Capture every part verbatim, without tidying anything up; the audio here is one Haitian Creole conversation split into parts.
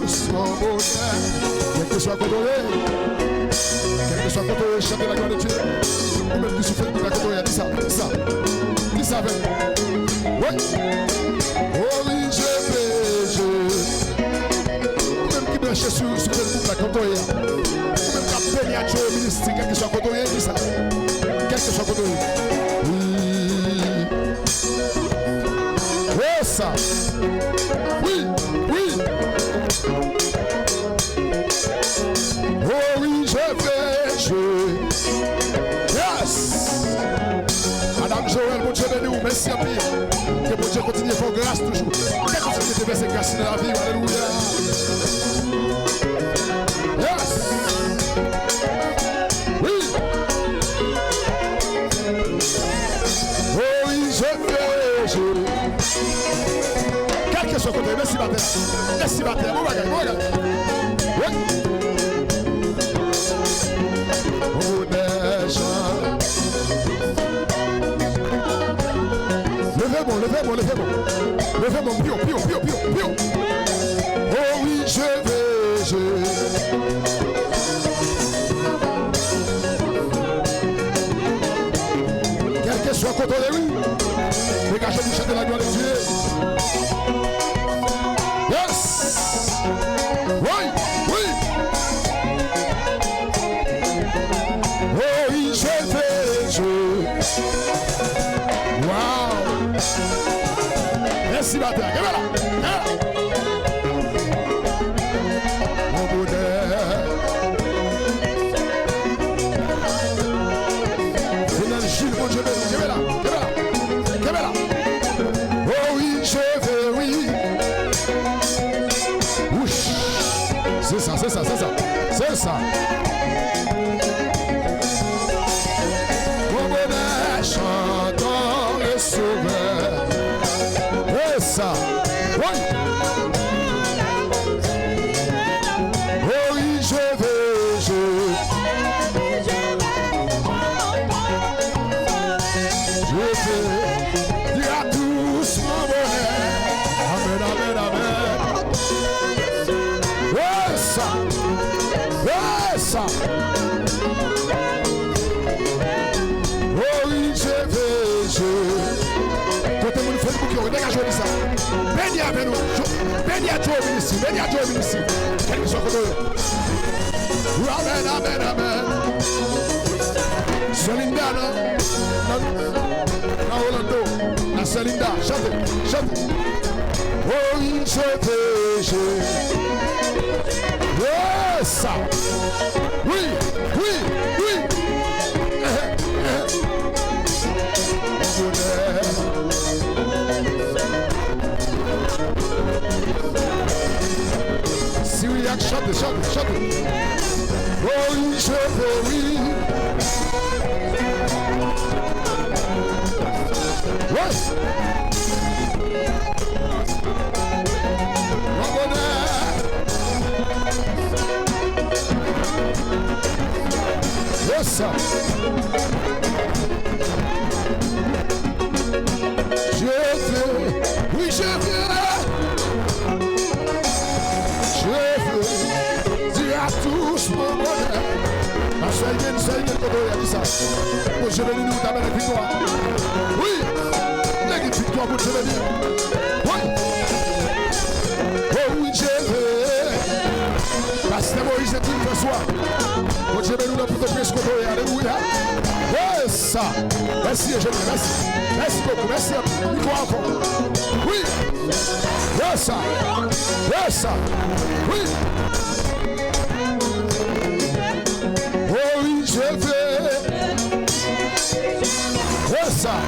Son bonè. Kèlkeswa kote w ye, kèlkeswa kote w ye, chante la gloire de Dieu. Ou menm ki sou Facebook la, kote w ye, di sa, di sa. Di sa avè m. Wi. Oh oui, je veux, je. Ou menm ki branche sou, sou Facebook la, kote w ye. Ou menm k ap beni ak Joe Ministry, kèlkeswa kote w ye, di sa. Kèlkeswa kote w ye. Wi. Oh sa. Wi, wi. Oh wi, je veux, je. Yes. Madam Joël, Bondye beni w. Mèsi anpil. Ke Bondye kontinye fè w gras toujou. Ke kontinye devèse gras nan lavi w. Alelouya. Yes. Wi. Oh wi, je veux, je. Kèlkeswa kote, mèsi batè. Mèsi batè, bon bagay, bon bagay. Wi. Bonè jan. Leve bon, leve bon, leve bon. Leve bon, pyo, pyo, pyo, pyo, pyo. Oh wi, je veux, je. Kèlkeswa kote w ye, wi. Degaje w pou chante la gloire de Dieu. Yes. Wi, wi. Oh, wi, je veux, je. Wow. Mèsi batè. Kenbe la. Kenbe la. Mon bonè. Fidèl Jules, Bondye beni w. Kenbe la, kenbe la, kenbe la. Oh wi, je veux, wi. Wouch. Se sa, se sa, se sa. Se sa. Mon bonè, chantons le Sauveur. Se sa. Wi. Oh wi, je veux, je. Je veux dire à tous mon bonheur. Amen, amen, amen. Yes, sir. Yes, sir. Oh wi, je veux, je. Kote moun Facebook yo, degaje w di sa. Beni avè nou. Beni a Joe Ministry. Beni a Joe Ministry. Kèlkeswa kote w ye. Amen, amen, amen. Sè Linda nan, nan, nan Orlando. La sè Linda, chante, chante. Oh wi, je veux, je. Yes, sir. Wi, wi, wi. Eh, eh. Bonè. Si wi, ak chante, chante, chante. Oh wi, je veux, wi. Wi. Mon bonè. Yes, sir. Je veux, oui, je veux. Je veux dire à tous mon bonheur. Pastè Imen, sè Imen, kote w ye, di sa. Bondye beni nou, ta bèl viktwa. Wi. Lè gen viktwa, Bondye beni. Wi. Oh wi, je veux. Pastè Moïse Edwin François. Bondye beni w nan Pòtoprens kote w ye. Alelouya. Yes. Mèsi, Eugenie. Mèsi. Mèsi bokou. Mèsi anpil. Mikwo avè w. Wi. Yes, sir. Yes, sir. Wi. Oh wi, je veux. Yes, sir.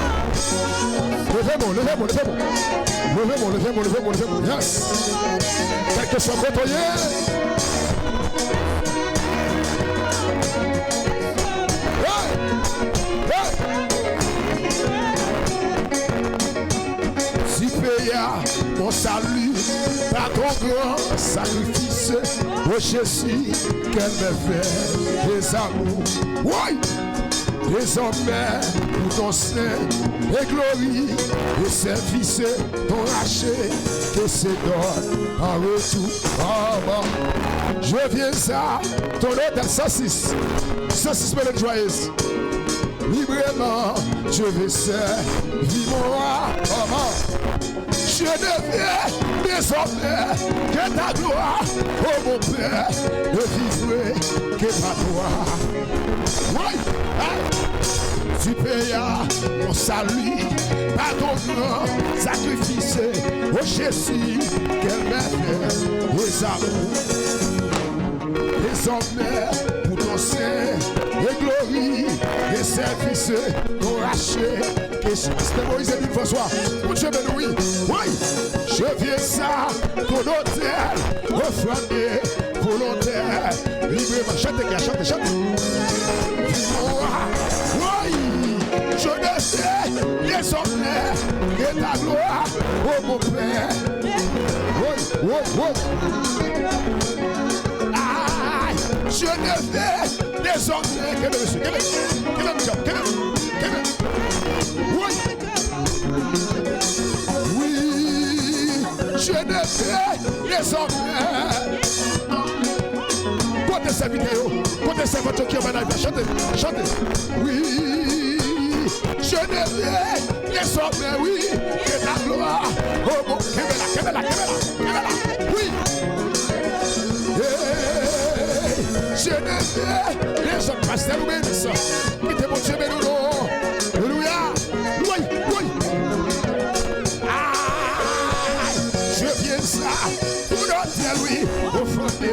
Leve men w, leve men w, leve men w. Leve men w, leve men w, leve men w, leve men w. Yes. Kèlkeswa kote w ye. Hey! Hey! Si peye mon salut par ton grand sacrifice, oh Jésus, quel merveilleux amour. Woy! Désormais, pour ton sein et gloire, et service ton racheté que se donne en retour. Amen. Je viens à ton autel, cent six, cent six, mélodie joyeuse. Librement, je vais servir mon roi. Amen. Je ne veux désormais que ta gloire, ô mon Père, ne vivrai que par toi. Oui, hein. Tu payas mon salut par ton grand sacrifice, ô Jésus, quel merveilleux amour. Désormais, pour ton sein et gloire, et service ton racheté, Pastè Moïse Edwin François, Bondye beni w, wi. Wi. Je viens à ton autel, offrande volontaire, librement. Chante, gars, chante, chante. Wi. Je ne sais désormais que ta gloire, ô mon Père. Wi, wi, wi. Ay, je ne veux désormais, kenbe mesye, kenbe, kenbe m, kenbe, kenbe. Wi. Wi, je ne veux désormais. Kote sèvitè yo? Kote sèvant yo ki anba live la? Chante, chante. Wi, je ne veux désormais, wi, que ta gloire. Oh, bon, kenbe la, kenbe la, kenbe la, kenbe la. Wi. Hey, je ne veux désormais, pastè Louis Bénis. Kite Bondye beni w non. Alelouya. Wi, wi. Ay, je viens à ton autel, wi, offrande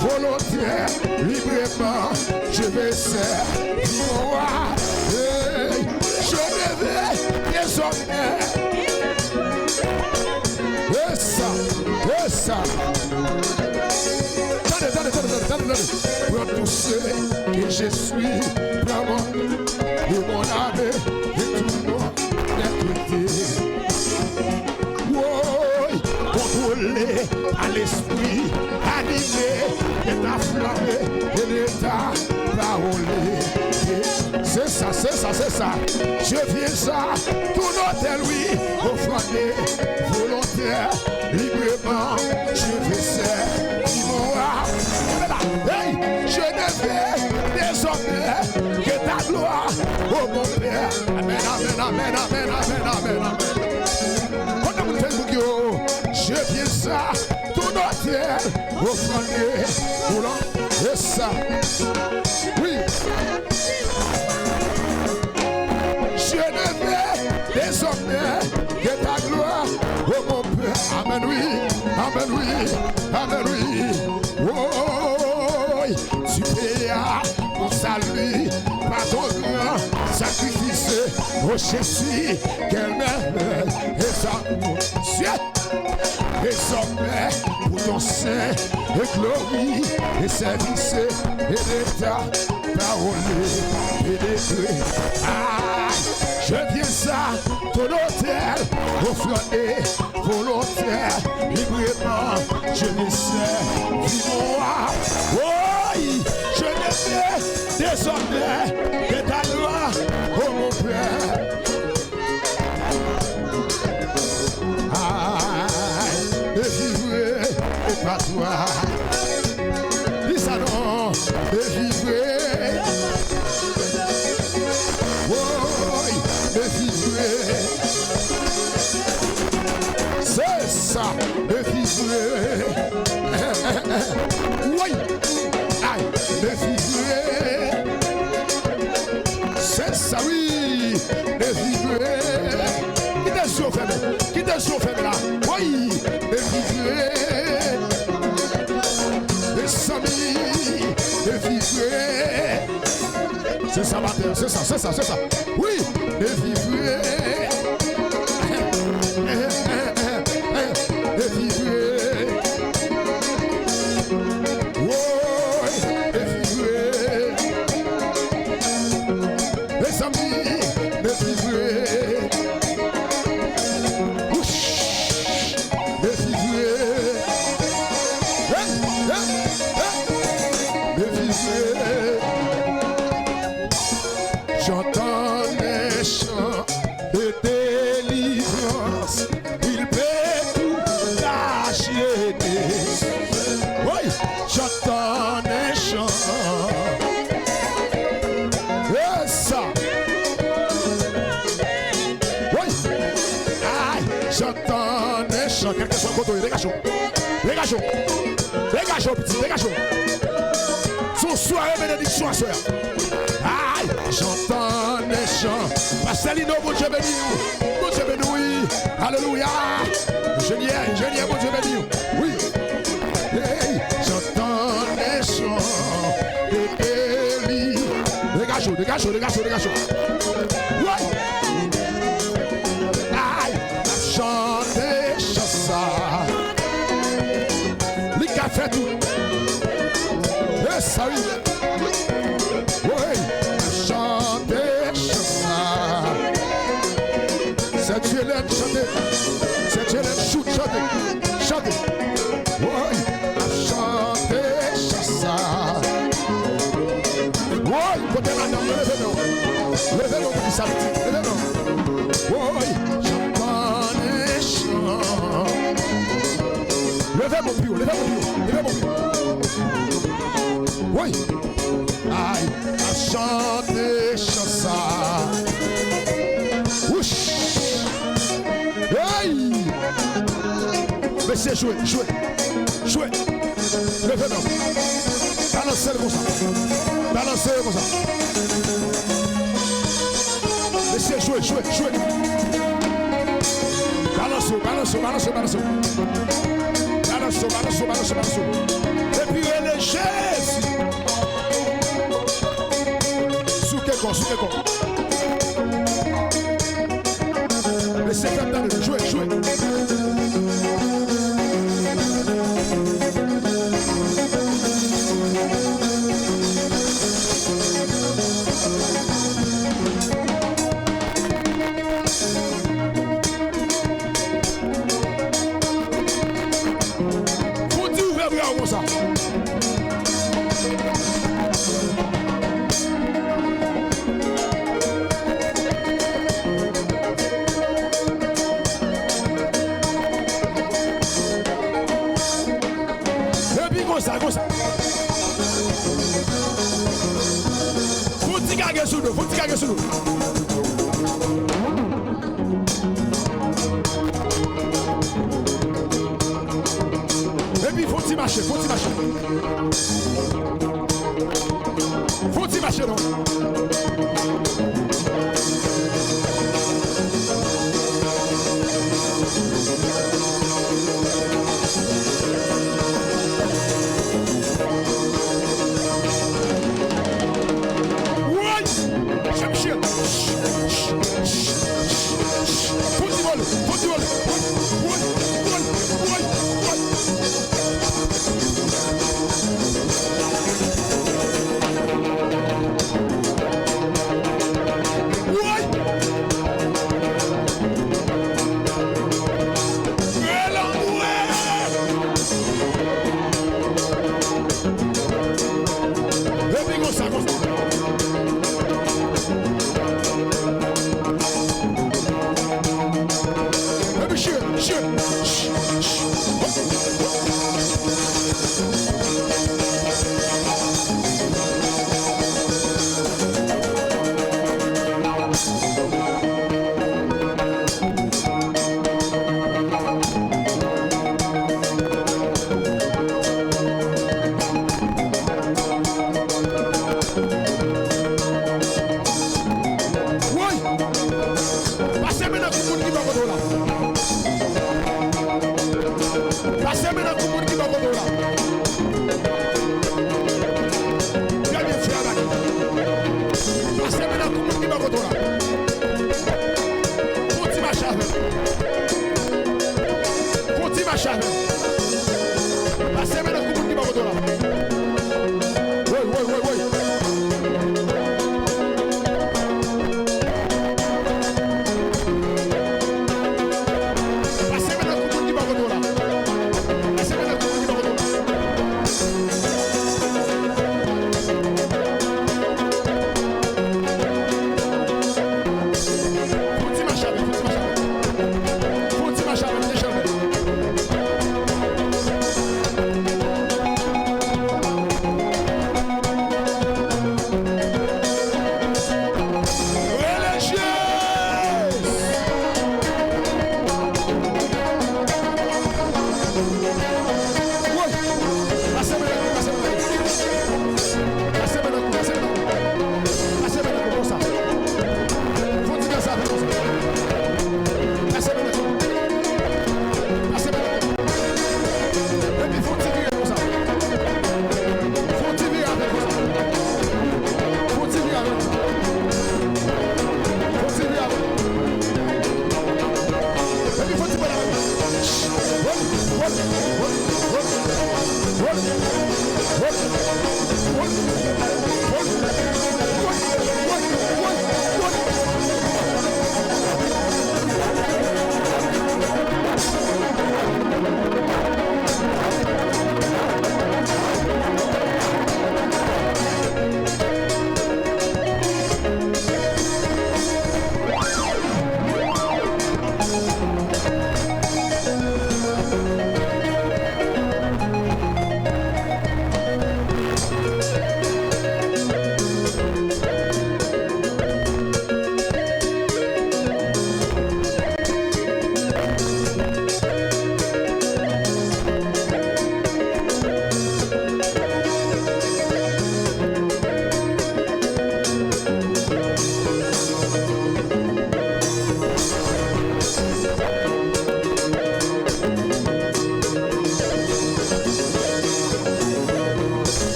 volontaire, librement, je vais servir mon roi. Hey, je ne veux désormais. Esa, esa. Tande, tande, tande, tande, tande, tande. Prends tout ce que je suis, prends mon, et mon âme, et tout mon être. Woy, contrôlé par l'esprit, animé de ta flamme et de ta parole. Se sa, se sa, se sa. Je viens à ton autel, wi, offrande volontaire, librement, je vais servir mon roi. Kenbe la. Hey, je ne veux désormais que ta gloire, ô mon Père. Amen, amen, amen, amen, amen, amen, amen. Kote moun Facebook yo? Je viens à ton autel, offrande volontaire. Esa. Wi. Je ne veux désormais que ta gloire, ô mon Père. Amen, wi. Amen, wi. Amen, wi. Woy, tu payas mon salut par ton grand sacrifice, ô Jésus, quel merveilleux amour. Ciel. Désormais, pour ton sein et gloire, et service et de ta parole pénétré. Ah, je viens à ton autel, offrande volontaire, librement, je vais servir mon roi. Oui, je ne veux désormais que ta gloire, ô mon Père. Ay, ne vivrai que par toi. Di sa non, ne vivrai. Woy, ne vivrai. Se sa, ne vivrai. Woy, ay, ne vivrai. Se sa, wi. Ne vivrai. Kite zye w fèmen. Kite zye w fèmen la. Woy. Ne vivrai. Mezanmi. Ne vivrai. Se sa maten, se sa, se sa, se sa. Wi. Ne vivrai. Ne vivrai. Woy. Ne vivrai. Mezanmi, ne vivrai. Wouch, ne vivrai. Hey, hey, hey. Ne vivrai. Il peut tout acheter. Woy, j'entends un chant. Yes, sir. Woy. Ay, j'entends un chant. Kèlkeswa kote w ye, degaje w. Degaje w. Degaje w, pitit, degaje w. Se yon sware benediksyon aswè a. Ay, j'entends un chant. Pastè Lino, Bondye beni w. Bondye beni w, wi. Alelouya. Enjenyè, enjenyè, Bondye beni w. Wi. Hey, j'entends un chant de délivrance. Degaje w, degaje w, degaje w, degaje w. Woy. Ay, n ap chante chan sa. Li ka fè tout. E sa wi. Woy, chante chan sa. Sè Dyelèn chante. Sè Dyelèn chout chante. Chante. Woy, chante chan sa. Woy, kote madanm yo, leve men w. Leve men w pou di sa pitit. Leve men w. Woy, chante chan. Leve men w pi wo, leve men w pi wo, leve men w pi wo. Woy. Ay, n ap chante chan sa. Wouch. Hey! Mesye, jwe, jwe, jwe. Leve men w. Balanse l konsa. Balanse l konsa. Mesye, jwe, jwe, jwe. Balanse w, balanse w, balanse w, balanse w. Balanse w, balanse w, balanse w, balanse w. Epi rele Jezi. Souke kò, souke kò. Mesye, fè m tande nou. Jwe, jwe. Fouti ouvè bra w konsa. Epi konsa, konsa. Fouti kage sou do, fouti kage sou do. Epi fon ti mache, fon ti mache. Fon ti mache non. Woy! Chèche! Fouti vole! Fouti vole! Woy! Woy! Woy! Woy! Woy!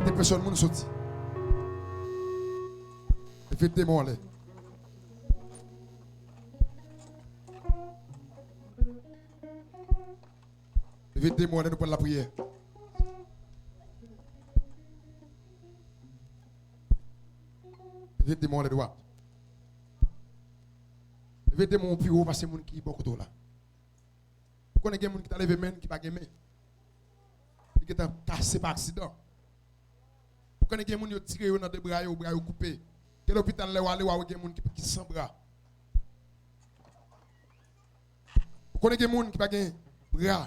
Kite presyon moun soti. Leve de men w anlè. Leve de men w anlè, nou pral lapriyè. Leve de men w anlè dwat. Leve de men w pi wo pase moun ki bò kote w la. Ou konnen gen moun ki ta leve men ki pa gen men. Li gentan kase pa aksidan. Ou konnen gen moun yo tire yo nan de bra yo, bra yo koupe. Gen lopital lè w ale w a wè gen moun ki, ki san bra. Ou konnen gen moun ki pa gen bra.